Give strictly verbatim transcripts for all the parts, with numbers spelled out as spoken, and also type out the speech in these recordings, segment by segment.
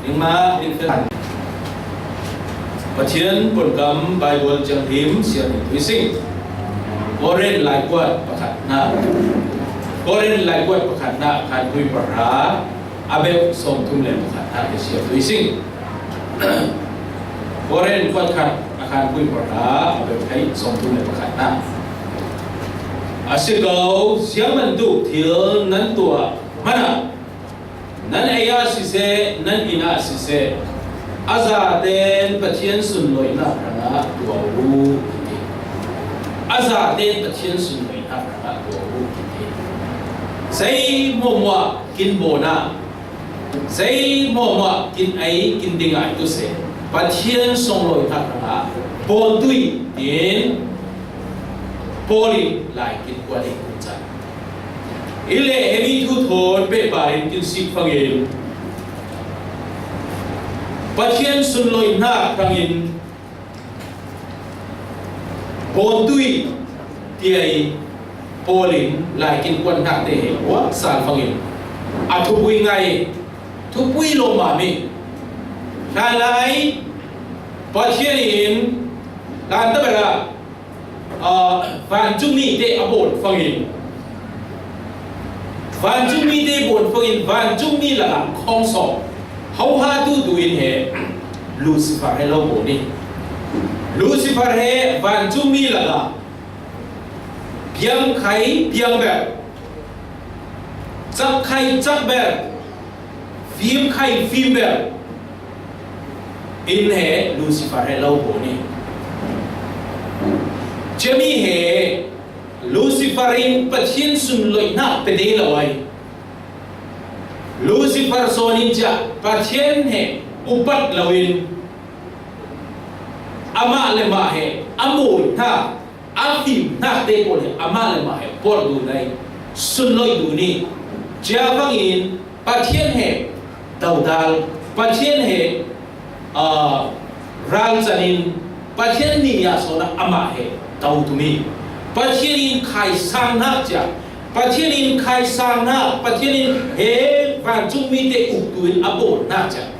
Ningma ding fel. Pathian pawlkam Bible ciang him siam in tuising. Korin laikuat pakhatna. Korin laikuat pakhatna khan pui pahra a beuh sawmthum le pakhatna ke siam tuising. Korin kuat khat a khan pui pahra a beuh thei sawmthum le pakhatna. A si ko, ziangmantuk thil nan tuah hmanah, nan ei ah siseh, nan inn ah siseh, a zaten Pathian sunloihnak hrangah tuah uh, kiti. A zaten Pathian sunloihnak hrangah tuah uh, kiti. Zei hmuahhmuah kin bawn ah, zei hmuahhmuah kin ei, kin dingai tu seh, Pathian sunloihnak hrangah bawn tuih, tiin Paul in lai kin kuat in kum cang. Ile hemi thu thawn pehpar in kin sik fangin, Pathian sunloihnak hrangin bawn tuih, tiah Paul in lai kin kuatnak te he uah sal fangin a thupui ngai, thupui lawmmam hi. Hlanlai Pathian in hlan taber ah, aa, vancungmi te a bawn fangin, vancungmi te bawn fangin, vancungmi lakah khawngsawm hohatu tu in he Lucifer he lo bawn hi. Lucifer he vancungmi lakah piangkhai piang ber, cakkhai cak ber, fimkhai fim ber in he Lucifer he lo bawn hi. Cemi he Lucifer in Pathian sunloihnak pe te lo ai. Lucifer sawn in cia Pathian he upat lo in, amah le mah he a mawihnak, a fimnak te pawl he amah le mah he porh duh nai, sunloih duh ni. Cia bangin Pathian he dodal, Pathian he, aa, ralcan in, Pathian ni ah sawn ah amah he to tum hi. Pathian in khaisannak cia, Pathian in khaisannak, Pathian in he vancungmi te uktu in a bawnnak cia,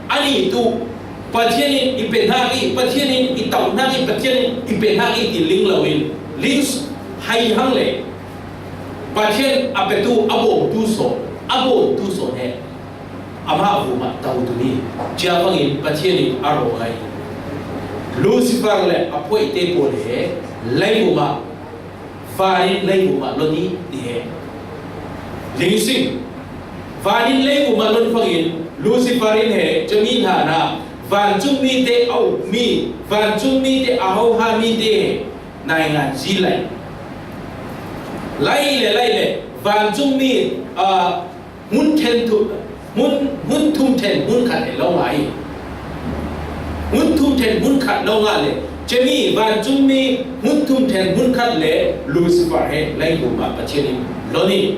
ani tu Pathian in i pe hnak i, Pathian in i tauhnak i, Pathian in i pe hnak i ti ling lo in, ling hai hang le Pathian a petu, a bawmtu sawn, a bawmtu sawn he amah vumah to tum hi. Cia bangin Pathian in a rawl ai. Lucifer le a phoihte pawl he leivumah, vanin leivumah lon hi ti he. Ling sing. Vanin leivumah lon bangin Lucifer in he cami hlanah vancungmi te a ukmi, vancungmi te a hoha mi te he naingan zi lai. Lai le lai le vancungmi, aa, hmun then thu, hmun, hmun thum then hmun khat le lo ngai. Hmun thum then hmun khat lo ngah le, cemi vancungmi hmun thum then hmun khat le Lucifer he leivumah Pathian in lon hi.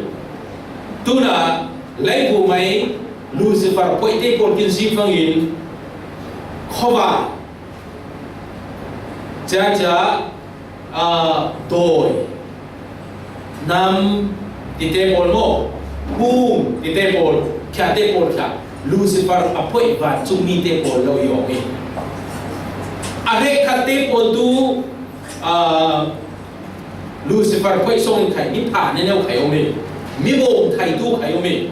Tuna leivumah Lucifer phoihte pawl kin zi bangin khuava, cia cia, aa, dawi, nam tite pawl maw, hum tite pawl, khiate pawl kha Lucifer a phoih vancungmi te pawl lo i awm hi. A hrekkhatte pawl tu, aa, Lucifer phoih song in khai, mi pha ne neu khai om hi. Mi bawm thaitu khai om hi.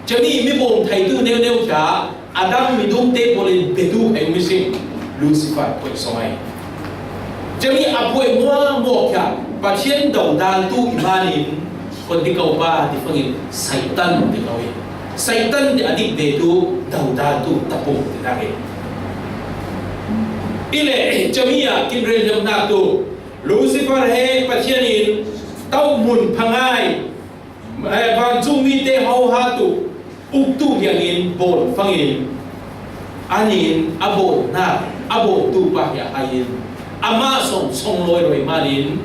Cami mi bawm thaitu neuneu kha a dang midumte pawl in betu khai um i si. Lucifer phoih song ai. Cami a phoih muahmuah kha Pathian dodaltu i manin kon ti ko pa ti bangin Satan ti ko i. Satan ti a dik betu dodaltu tapung ti nak i. I le cami a kin relhemnak tu Lucifer he Pathian in tauhmun phangai, eh, vancungmi te hoha tu uktu hiangin bawn bangin, anin a bawnnak a bawntu pa hi a hai in, amah song song lawi lawi manin,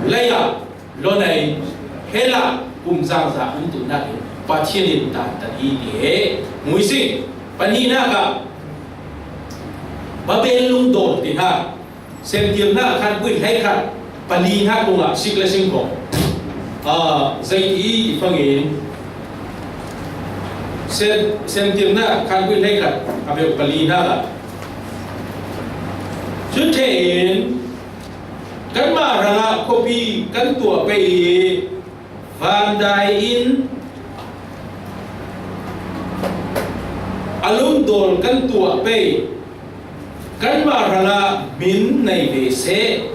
lei ah lon ai, hell ah kum zangza an tu nak in Pathian in tantan hi ti he mu i si. Pahnihnak ah Babel lungdawn ti hna, Semtirnak khan pui hleikhat pali hna kungah sik le sing kong. Aa, zeiti i fangin Sen, Sentirna khanpui hleikhat a beuh palina ah, cu theih in kanmah hrangah khuapi kan tuah pei i, vandai in a lungdawl kan tuah pei. Kanmah hrangah min nei ve seh,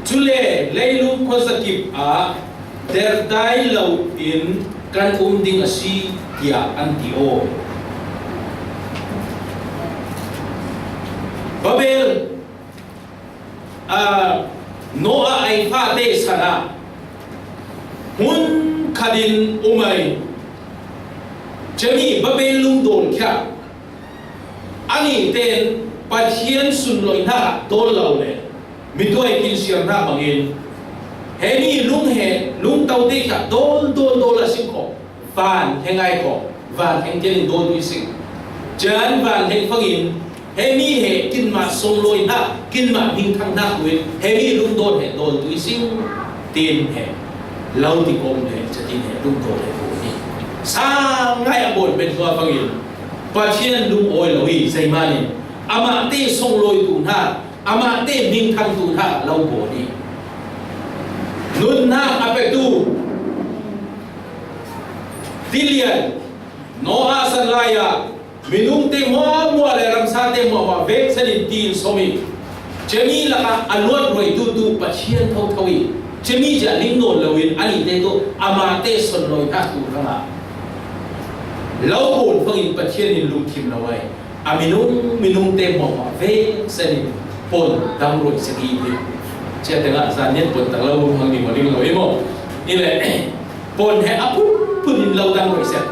cule leilung khuazakip ah dertai lo in kan um ding a si, tiah an ti aw. Babel, aa, Noah ai fate san ah hmun khat in um ai. Cemi Babel lungdawl khia. Anihte in Pathian sunloihnak dawl lo le mituai kinsiarnak bangin, hemi lung he lungto te kha dawl, dawl, dawl a sim kho, van he ngai kho, van heng tiang in dawl tui sing. Caan van heng fangin, hemi he kinmah sunloihnak, kinmah hmingthangnak tuin, hemi lungdawl he dawl tui sing, tin he lo ti kong le, catin he lungdawl he dawl ni. Sang ngai a bawl pen tua fangin, Pathian lungawi lo i, zeiman in amahte sunglawi tu hna, amahte hmingthang tu hna lo bawl i, nunnak a petu tilian Noah san lai ah minungte hmuahhmuah le ramsate hmuahhmuah veksen in tiin som i, cemi lakah a luat ruai tu tu Pathian thotho i, cemi cia ling nawn lo in anihte tu amahte sunlawi hna tu hrangah lo bawl fangin Pathian in lungkim lo ai. A minung, minungte hmuahhmuah veksen in pon dang ruai sek i, cia tengah zan nih pon dang lo hang ni maw, ling lo i maw? I le pon he a phunphun in lo dang ruai sek.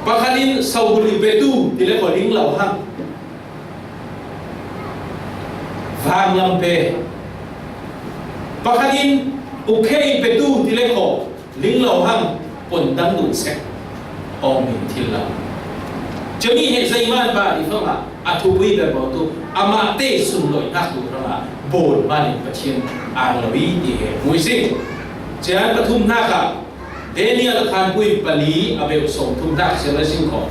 Pakhat in sobul i petu ti le kho ling lo hang. Vanglam pe. Pakhat in ukhei petu ti le kho ling lo hang, pon dang duh sek. Awng min thil lo. Cemi he zeiman bah i fangah a thupui ber tu amahte sunlawi hnak tu hrangah bawl manin Pathian ang lo i ti he hmui si. Cian pathum hna kha Daniel a khanpui pali a beuh sawm thum hna siang le sing kho.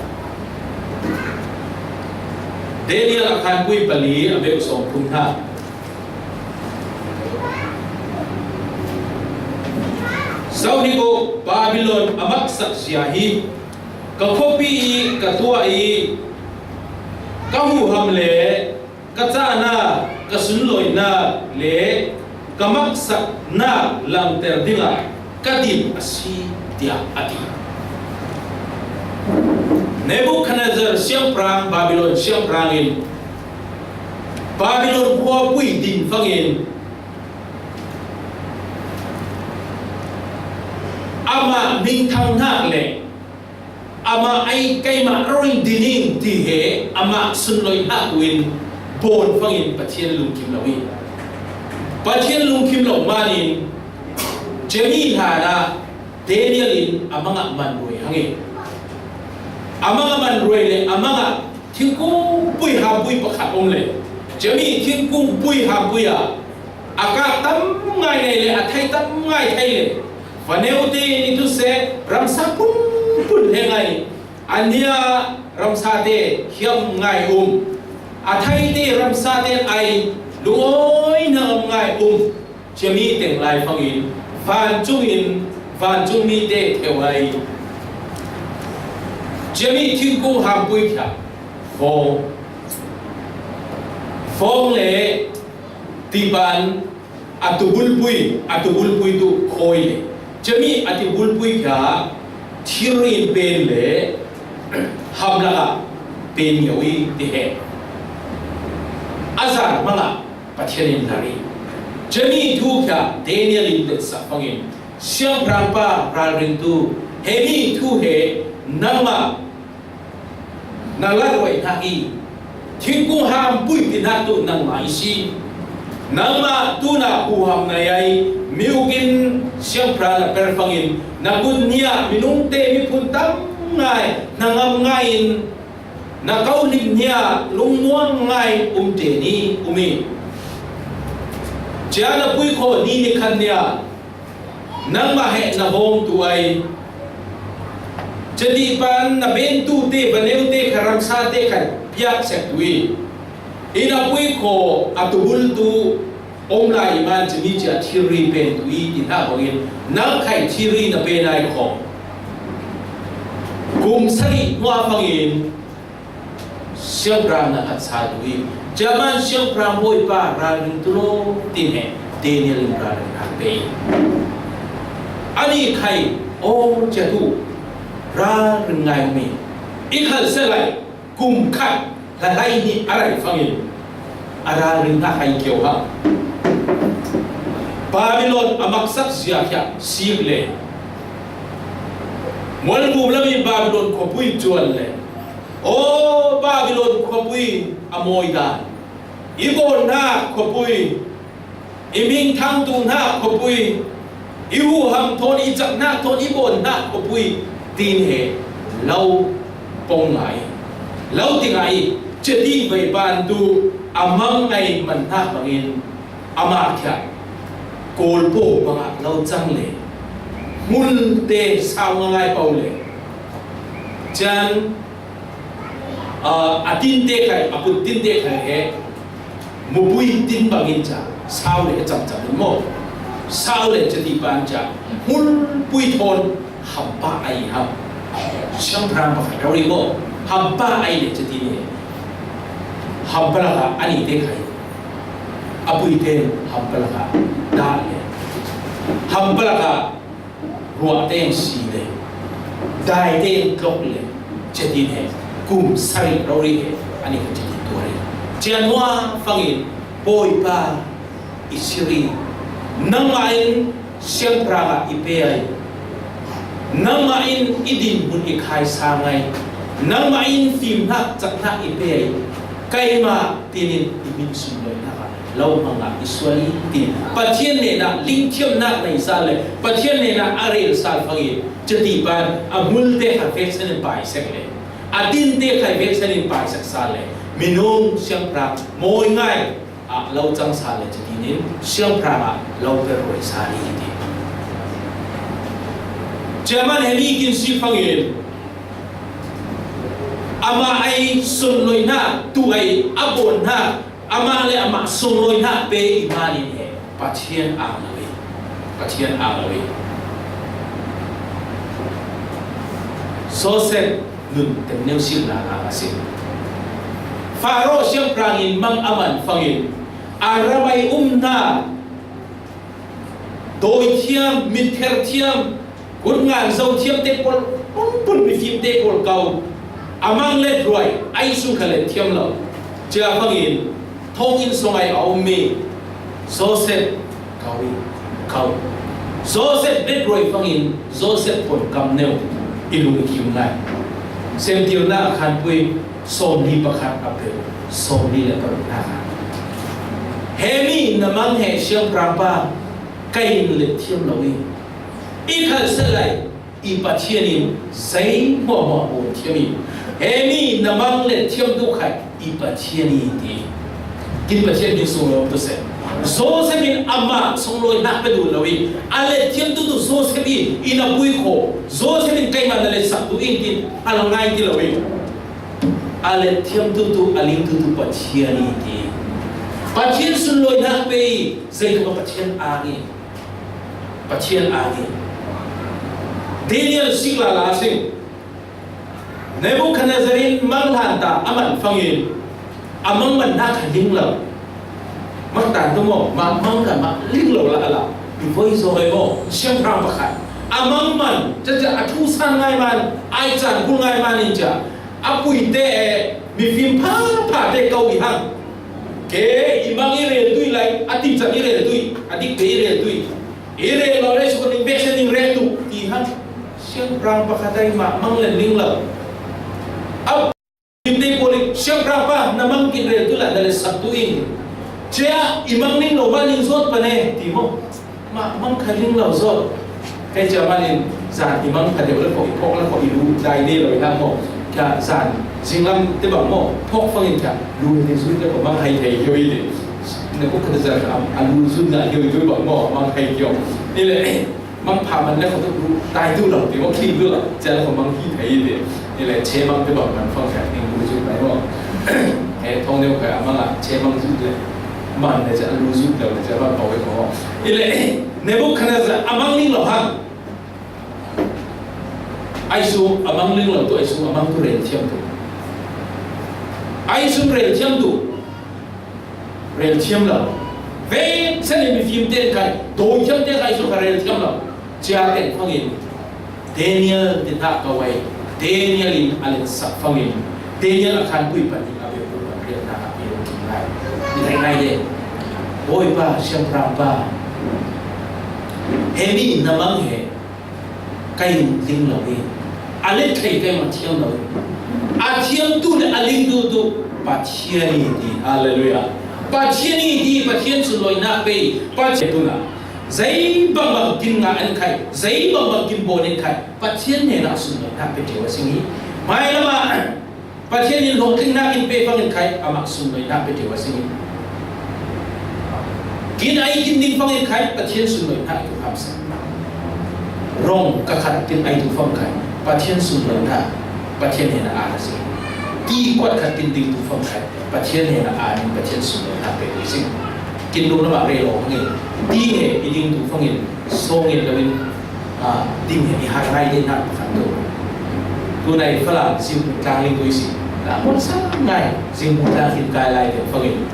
Daniel a khanpui pali a beuh sawm thum hna. Zohhnik u, Babylon a maksak zia hi ka khuapi i ka tuah i ka huham le ka cahnak, ka sunlawinak le ka maksaknak langter dingah ka din a si, tiah a ti. Nebukhadnezzar siangpahrang, Babylon siangpahrang in Babylon khuapui din fangin amah hmingthangnak le amah ai keimah rori dining ti he amah sunlawi hnak in bawn fangin Pathian lungkim lo i, Pathian lungkim lo manin cemi hlanah Daniel in a mangah man ruai hang i, a mangah man ruai le a mangah thingkung pui hampui pakhat um le cemi thingkung pui hampui ah a kah tam ngai nei le a thei tam ngai thei le, vaneu te ni tu se ramsa punpun he ngai, a nia ramsa te hiam ngai um, a thei te ramsa te ai lungawi na ngai um, ciami teng lai fangin vancung in vancung mi te theu ai, ciami thingkung hampui khia fawng, fawng le tipan a tubulpui, a tubulpui tu khawi le cemi a tubulpui kha thir in pen le hamlak ah pen ngiau i ti he a zar hmangah Pathian in lar i cemi thu kha Daniel in letsak fangin siangpahrang pa ralring tu hemi thu he nangmah na lat ruai hna i, thingkung hampui ti hna tu nangmah i si. Nangmah tu na huham nai ai, miuk in siangpahrang na per fangin na kut nia minung te miphun tam ngai na ngam ngai in na kauhlim nia lungmuang ngai um te ni um i, cia na pui kho ni nikhan nia nangmah he na hawng tu ai. Ceti pan na bentute, va neute kha, ramsate kha piak sek tu i. Inn a pui kho a tubultu om lai man cimi cia thilri pen tu i ti hna bangin nang khai thilri na pe nai kho. Kum sari hnuah fangin siangpahrang na khat sa tu i, cia man siangpahrang Bawipa ralring tu law, tin he Daniel in ralring hna pe i. Ani khai aw cia tu ralring ngai mi i khal se lai kum khat hla lai ni a rai fangin a ralring hna hai kio ha. Babylon a maksak zia khia sik le mualvum lam i Babylon khuapui cuan le, aw, Babylon khuapui a mawi dan, i bawnnak khuapui, i mingthang tu hna khuapui, i huham thawn, i cak hna thawn, i bawn hna khuapui, tin he lo pong ngai, lo ti ngai, ceti vai ban tu a mang ngai man hna bangin amah khia kawlpo bangah lo cang le, hmulte sau ngai pau le, can, aa, a tinte khai, a put tinte khai he mupui tin bangin ca sau le a camcam in maw? Sau le ceti pan ca hmulpui thawn hampa ai ham. Siangpahrang pakhat rori maw? Hampa ai le ceti ni. Hampa lakah a nite khai. A puite hampa lakah dah le. Hampa lakah ruah tein si le, dai tein tlok le, cetin he, kum sarih rori he, ani ka cetin tuari. Cia nuah fangin, Bawipa i siri, nangmah in siangpahrang ah i pe ai, nangmah in i dinhmun i khaisa ngai, nangmah in fimnak caknak i pe ai, keimah tinin i min sumloihnak ah lo hmang ah i sual i ti. Pathian hnenah lingthiamnak nei sal le Pathian hnenah a rel sal fang i ceti pan a hmulte kha veksan in pai sek le a tinte kha veksan in pai sek sal le minung siangpahrang mawi ngai ah lo cang sal le ceti nin siangpahrang ah lo pe ruai sal i ti. Chairman Hemi kin si fang in amah ai sunloihnak tu ai a bawnnak amah le amah sunglawi hna pe i hmanin he Pathian ang lo i, Pathian ang lo i. Joseph nun teng neu sim lala a si. Faro siangpahrang in mang a man fangin a ramai umnak dawi thiam, mitther thiam, kut ngan zo thiam te pawl, pun mifim te pawl kau. A mang let ruai, ai sung kha let thiam lo. Cia fangin, thong in songai a um mi, Joseph kau i, kau. Joseph let ruai fangin, Joseph pon kam neu, i lung i kim ngai. Semtirnak a khanpui, sawmli pakhat a pe, sawmli le paruk hna kha. Hemi na mang he siangpahrang pa, ka in let thiam lo i. I khalselai i Pathian in zei hmuahhmuah bawn thiam i. Hemi na mang let thiam tu khai i Pathian i ti. Kin Pathian min sung lo tu se. Joseph in amah sunglawinak pe duh lo i. A let thiam tu tu Joseph i, i na pui kho. Joseph in keimah na let sak tu in tin a lo ngai ti lo i. A let thiam tu tu, a ling tu tu Pathian i ti. Pathian sunlawinak pe i, zeituk a Pathian ang i. Pathian ang i. Daniel sik lala sing. Nebuchadnezzar in mang hlan ta a man fangin a mang man nak kha ling lo. Mak tan tu maw, mah mang kha mah ling lo la la. I voi zaw hoi maw, siangpahrang pakhat. A mang man, ca ca a thu san ngai man, ai caan kul ngai man in ca. A puite e, mifim pha pha te kau i hang. Ke i mang i rel tui lai, a tim cang i rel tui, a dik te i rel tui. I rel lo lai sukun in veksan in rel tu, ti hang. Siangpahrang pakhat ai mah mang len ling lo. A Timte pawl in, "Siangpahrang pa, na mang kin rel tu lai, na let sak tu in. Cia, i mang ning lo, mah ning zawt pan e," ti maw. Mah mang kha ning lo zawt. Kei cia mah ning zan i mang kha deuh le khawh, i phawk le khawh, i lu dai ne lo i hang maw. Cia zan zinglam te bang maw, phawk fangin cia lu he zut le khawh mang hai thei kio i ti. Na khawh kha zan a, a lu zut na kio i tu bang maw, mang hai kio. Ni le, Mangpha man le kho tu tai tu lo ti, wa khi tu lo, cia le kho mang hi thei ti. Ile che mang te bang man fang kha ning bu ju bai mo. He thong deu kha mang a che mang ju le. Man le cia lu ju le cia mang pau ko. Ile Nebuchadnezzar a mang ning lo hang. Ai su a mang ning lo tu, ai su a mang tu rel thiam tu. Ai su rel thiam tu. Rel thiam lo. Ve sani mi fim te khai, do thiam te khai su kha rel thiam lo. Cia te fangin. Daniel te ta ka wai. Daniel in a len sak fangin. Daniel a khan pui pan in a be pu pan rel na a pi lo ki ngai. Ni ngai de. Boy pa, siang prang pa. He mi na mang he. Ka in ding lo hi. A let thei ka in thiam lo hi. A thiam tu le a ling tu tu Pathian hi ti. Hallelujah. Pathian hi ti, Pathian sunloina pe. Pathian tu na. Zei bang bang kin nga an khai, zei bang bang kin bon an khai. Pathian ne na sunloina pe ke wa sing hi. Mai lama Pathian in lawhtlingna kin pe fangin khai, amah sunloina pe tiu a si. Kin ai kin ding fangin khai, Pathian sunloina tu hamsa. Rong ka khat kin ai tu fang khai, Pathian sunloina, Pathian hena a si. Ti kuat khat kin ding tu fang khai, Pathian hena a ning Pathian sunloina pe tu si. Kin lu lama re lo fangin, ti he i ding tu fangin, song in lo in, a, ding he i har ngai de na pakhat tu. Tunai Falam Zingmuh tlang ling tu i si. Na mon sa ngai Zingmuh tlang kin kai lai de fangin.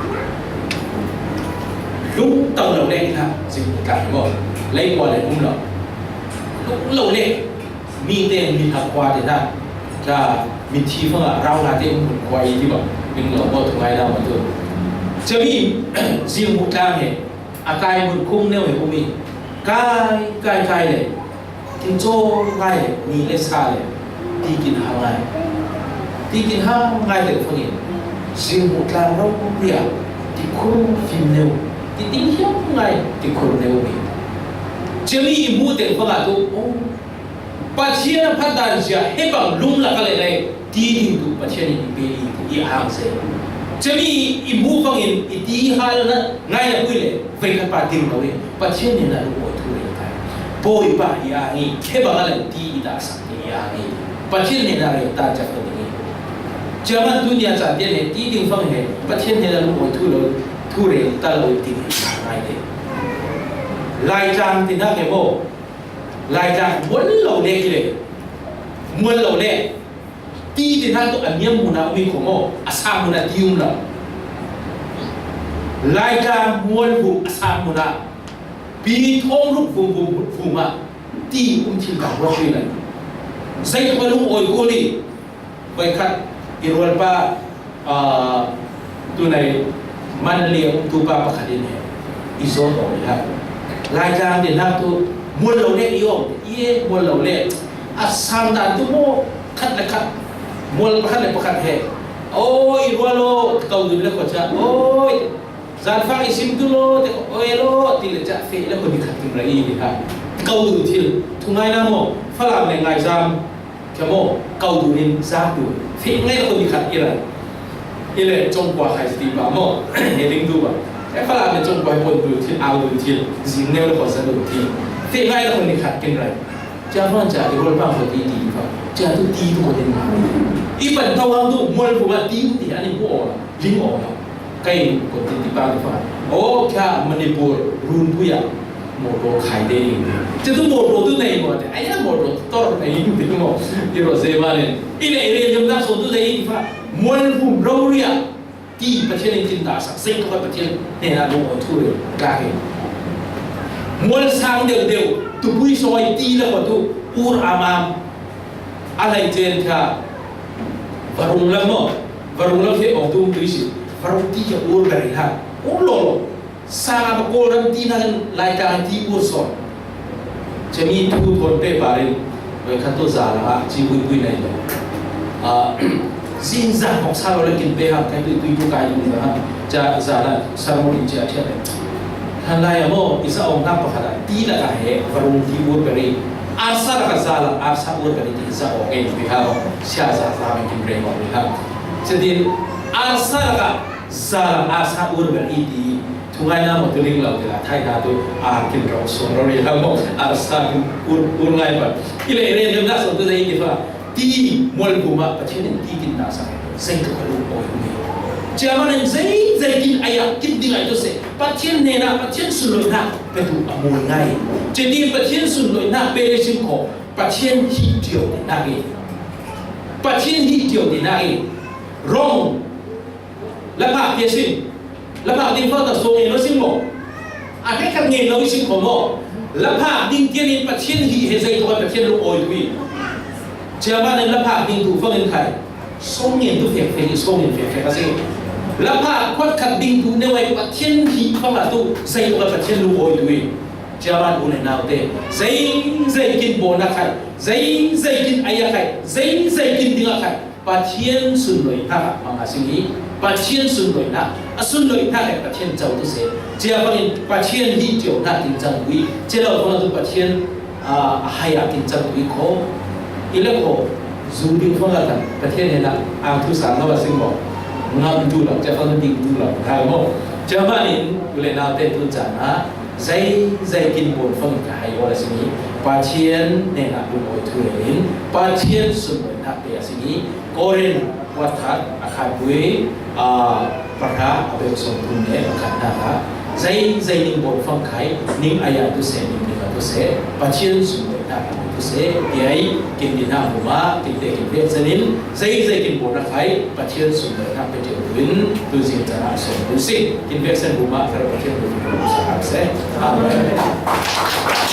Lung tau lo le na Zingmuh tlang mo. Lei kua le um lo. Lung lo le. Mi te mi ha kua de na. Ka mi thi fanga rau na te um kua i ti ba. Ling lo mo tu ngai na mo tu. Chami Zingmuh tlang he. A kai mun khung neu he umi. Kai, kai, kai le. Kin chaw ngai le, ni le sa le. Ti kin ha ngai. Ti kin ha ngai le fangin. Zingmuh tlang rau kum ria. Ti khur fim neu. Ti ti hiam ngai. Ti khur neu umi. Chami i mu te fanga tu. Oh. Pathian a phat dan zia, he bang lung la ka le lai, ti ding tu Pathian in i pe i, i hang se. Chami i mu fangin, i ti hal na, ngai na pui le, vei khat pa ding lo e, Pathian ne na lu oi thu le kai. Poi pa i a ngi, he bang a le ti i ta sa i a ngi. Pathian ne na le ta cha ko ni. Chaman tu nia cha ti ne, ti ding fang he, Pathian ne na lu oi thu lo, thu le ta lo ti ngai te. Lai chang ti na ke mo, Laitlang mual lo le ki le. Mual lo le. Ti ti na tu a niam muna umi ko mo. A sa muna ti um lo. Laitlang mual bu a sa muna. Pi thong ruk vum vum vum a. Ti um thil ka wa pi la. Zai ko lung oi ko li. Vai khat i rual pa, ah, tunai man le um tu pa pakhat in he. I zo to ya. Lai jang de na tu mual lo le i om. I mual lo le. A sang dan tu mo khat le khat. Mual pakhat le pakhat he. Oi, i rual lo, kau du le ko cha. Oi, zan fa i sim tu lo, te ko oi lo, ti le cha fe le ko ni khat tu ra i ni ha. Kau du thil. Tu ngai na mo. Falam le ngai jam. Kemo, kau du in za du. Fik ngai ko ni khat i la. I le chong kwa khai sti ba mo. He ding du ba. E fa la ne chong kwa pon du thil, au du thil. Zing ne ko sa du thil. Fik ngai ko ni khat kin rai. Cha fa cha i rol pa ko ti ti fa. Cha tu ti tu ko din ma. I pan tawang du mol bu ba ti ti ani bu o la. Ling o la. Kai ko ti ti pa fa. O kya Manipur run bu ya. Motor khai de ni. Che tu motor tu nei mo te. Ai ya motor tor nei ni mo. Ti ro se ma ne. I le i le jam da so tu dei fa. Mol vum ro ria. Ti Pathian in tin da sak sei ko Pathian. Ne na lo tu re. Ka he. Mol sang deu deu. Tu pui soi ti le ko tu. Ur amam. A lai chen kha. Varung lam mo. Varung lam he o tu tu si. Varung ti ke ur gari ha. Ur lo lo. Sa ba ko ram ti na lai ka ti ur so. Chami thu thon pe barin. Oi kha to za la chi bui bui nai lo. A, zin za kok sa lo le kin pe ha kai tu tu kai tu ha. Cha za la sa mo in cha cha. Han lai mo i sa ong na pa kha ti la ka he varung ti ur pe ri. A sa la ka za la a sa ur pe ri ti sa ong en pe ha. Sia za za me kin re mo pe ha. Sedin a sa la ka za la a sa ur pe ri ti. Tungai na mo tu ling lau te la thai na tu a kin rau so rau ri la mo a sa tu ur ur ngai pa. I le re le na so tu le i ti fa. Ti mual bu ma Pathian in ti kin na sa. Sei tu ka lu oi ni. Cia ma nen sei sei kin aya kin ding ai tu se. Pathian ne na Pathian sun lo na pe tu a mual ngai. Cia ti Pathian sun lo na pe le sin ko. Pathian hi tio te na ge. Pathian hi tio te na ge. Rong. La phak tia sin. La phak ding fa ta so nge lo sin mo. A he khat nge lo sin ko mo. La phak ding tia ni Pathian hi he zai to Pathian lo oi tu i. Cia ma nen la phak ding tu fang in khai. So nge tu fek fek so nge fek fek a si. La phak khat khat ding tu ne wai Pathian hi fang a tu zai to Pathian lo oi tu i. Cia ma u ne nau te. Zai zai kin bo na khai. Zai zai kin ai a khai. Zai zai kin ding a khai. Pathian sun loi hna mang a si hi. Pathian sun loi hna a sun loi hna le Pathian cau tu se. Cia bangin Pathian hi tio hna tin cang ui. Cia lo bang tu Pathian a hai a tin cang ui ko. I le ko zu ding fang a kan Pathian he na ang tu sang lo a sing mo. Ngam tu lo cia bang ding tu lo ha mo. Cia bangin u le nau te tu cang a. Zai zai kin bon fang ka hai wala sini Pathian ne na lu oi thu in Pathian sun oi na pe sini Korin wat khat a khat bui a para a bek som tu ne a khat na ka zai zai ning bon fang khai ning aya tu se ning ning tu se Pathian sun oi na tu se ai kin di na bu ma kin te kin pe sanin Zai zai kin bo na khai Pathian sun oi na pe tiu in tu zin cana som tu si kin pe sen bu ma kar Pathian bu tu sa se. Amen.